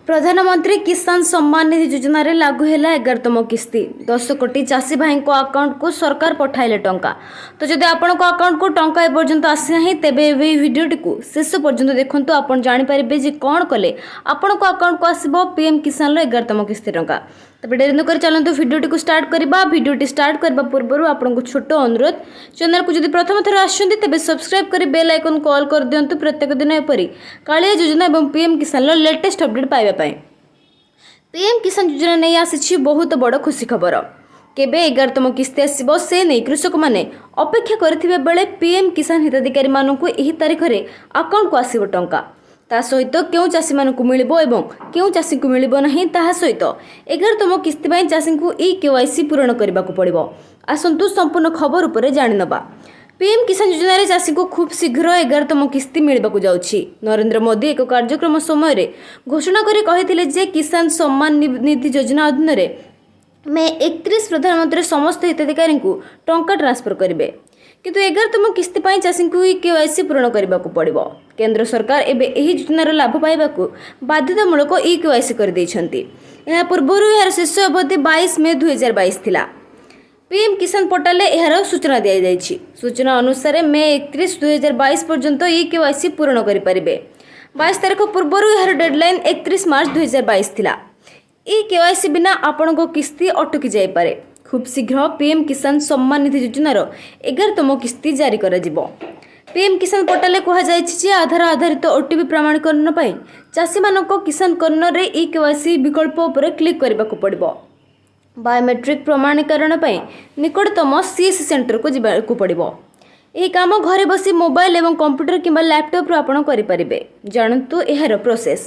ପ୍ରଧାନମନ୍ତ୍ରୀ କିଷାନ ସମ୍ମାନ ନିଧି ଯୋଜନାରେ ଲାଗୁ ହେଲା 11ତମ କିସ୍ତି। 10 କୋଟି ଚାଷୀ ଭାଇଙ୍କ ଆକାଉଣ୍ଟକୁ ସରକାର ପଠାଇଲେ ଟଙ୍କା। ତ ଯଦି ଆପଣଙ୍କ ଆକାଉଣ୍ଟକୁ ଟଙ୍କା ଏପର୍ଯ୍ୟନ୍ତ ଆସିନାହିଁ, ତେବେ ଏବେ ଏହି ଭିଡ଼ିଓଟିକୁ ଶେଷ ପର୍ଯ୍ୟନ୍ତ ଦେଖନ୍ତୁ। ଆପଣ ଜାଣିପାରିବେ ଯେ କ'ଣ କଲେ ଆପଣଙ୍କ ଆକାଉଣ୍ଟକୁ ଆସିବ ପିଏମ୍ କିଷାନର 11ତମ କିସ୍ତି ଟଙ୍କା। ତେବେ ଡେରି ନକରି ଚାଲନ୍ତୁ, ଭିଡ଼ିଓଟିକୁ ଷ୍ଟାର୍ଟ କରିବା। ଭିଡ଼ିଓଟି ଷ୍ଟାର୍ଟ କରିବା ପୂର୍ବରୁ ଆପଣଙ୍କୁ ଛୋଟ ଅନୁରୋଧ, ଚ୍ୟାନେଲକୁ ଯଦି ପ୍ରଥମ ଥର ଆସିଛନ୍ତି, ତେବେ ସବସ୍କ୍ରାଇବ୍ କରି ବେଲ୍ ଆଇକନ୍ ଅଲ୍ କରିଦିଅନ୍ତୁ, ପ୍ରତ୍ୟେକ ଦିନ ଏପରି କାଳିଆ ଯୋଜନା ଏବଂ ପିଏମ୍ କିଷାନର ଲେଟେଷ୍ଟ ଅପଡେଟ୍ ପାଇବା ପାଇଁ। ପିଏମ୍ କିଷାନ ଯୋଜନା ନେଇ ଆସିଛି ବହୁତ ବଡ଼ ଖୁସି ଖବର। କେବେ 11ତମ କିସ୍ତି ଆସିବ, ସେ ନେଇ କୃଷକମାନେ ଅପେକ୍ଷା କରିଥିବା ବେଳେ ପିଏମ୍ କିଷାନ ହିତାଧିକାରୀମାନଙ୍କୁ ଏହି ତାରିଖରେ ଆକାଉଣ୍ଟକୁ ଆସିବ ଟଙ୍କା। ତା ସହିତ କେଉଁ ଚାଷୀମାନଙ୍କୁ ମିଳିବ ଏବଂ କେଉଁ ଚାଷୀଙ୍କୁ ମିଳିବ ନାହିଁ, ତାହା ସହିତ 11ତମ କିସ୍ତି ପାଇଁ ଚାଷୀଙ୍କୁ ଇ କେୱାଇସି ପୂରଣ କରିବାକୁ ପଡ଼ିବ। ଆସନ୍ତୁ, ସମ୍ପୂର୍ଣ୍ଣ ଖବର ଉପରେ ଜାଣିନେବା। ପିଏମ୍ କିଷାନ ଯୋଜନାରେ ଚାଷୀଙ୍କୁ ଖୁବ୍ ଶୀଘ୍ର 11ତମ କିସ୍ତି ମିଳିବାକୁ ଯାଉଛି। ନରେନ୍ଦ୍ର ମୋଦି ଏକ କାର୍ଯ୍ୟକ୍ରମ ସମୟରେ ଘୋଷଣା କରି କହିଥିଲେ ଯେ କିଷାନ ସମ୍ମାନ ନିଧି ଯୋଜନା ଅଧୀନରେ ମେ 31 ପ୍ରଧାନମନ୍ତ୍ରୀ ସମସ୍ତ ହିତାଧିକାରୀଙ୍କୁ ଟଙ୍କା ଟ୍ରାନ୍ସଫର କରିବେ। କିନ୍ତୁ 11ତମ କିସ୍ତି ପାଇଁ ଚାଷୀଙ୍କୁ ଇ କେୱାଇସି ପୂରଣ କରିବାକୁ ପଡ଼ିବ। କେନ୍ଦ୍ର ସରକାର ଏବେ ଏହି ଯୋଜନାର ଲାଭ ପାଇବାକୁ ବାଧ୍ୟତାମୂଳକ ଇ କେୱାଇସି କରିଦେଇଛନ୍ତି। ଏହା ପୂର୍ବରୁ ଏହାର ଶେଷ ଅବଧି 22 ମେ 2022 ଥିଲା। ପିଏମ୍ କିଷାନ ପୋର୍ଟାଲରେ ଏହାର ସୂଚନା ଦିଆଯାଇଛି। ସୂଚନା ଅନୁସାରେ ମେ 31 2022 ପର୍ଯ୍ୟନ୍ତ ଇ କେୱାଇସି ପୂରଣ କରିପାରିବେ। 22 ତାରିଖ ପୂର୍ବରୁ ଏହାର ଡେଡଲାଇନ୍ 31 ମାର୍ଚ୍ଚ 2022 ଥିଲା। ଇ କେୱାଇସି ବିନା ଆପଣଙ୍କ କିସ୍ତି ଅଟକି ଯାଇପାରେ। ଖୁବ୍ ଶୀଘ୍ର ପିଏମ୍ କିଷାନ ସମ୍ମାନ ନିଧି ଯୋଜନାର 11ତମ କିସ୍ତି ଜାରି କରାଯିବ। ପିଏମ୍ କିଷାନ ପୋର୍ଟାଲରେ କୁହାଯାଇଛି ଯେ ଆଧାର ଆଧାରିତ ଓଟିପି ପ୍ରମାଣୀକରଣ ପାଇଁ ଚାଷୀମାନଙ୍କ କିଷାନ କର୍ଣ୍ଣରରେ ଇ କେୱାଇସି ବିକଳ୍ପ ଉପରେ କ୍ଲିକ୍ କରିବାକୁ ପଡ଼ିବ। ବାୟୋମେଟ୍ରିକ୍ ପ୍ରମାଣୀକରଣ ପାଇଁ ନିକଟତମ ସିଏସ୍ସି ସେଣ୍ଟରକୁ ଯିବାକୁ ପଡ଼ିବ। ଏହି କାମ ଘରେ ବସି ମୋବାଇଲ ଏବଂ କମ୍ପ୍ୟୁଟର କିମ୍ବା ଲ୍ୟାପଟପ୍ରୁ ଆପଣ କରିପାରିବେ। ଜାଣନ୍ତୁ ଏହାର ପ୍ରୋସେସ୍।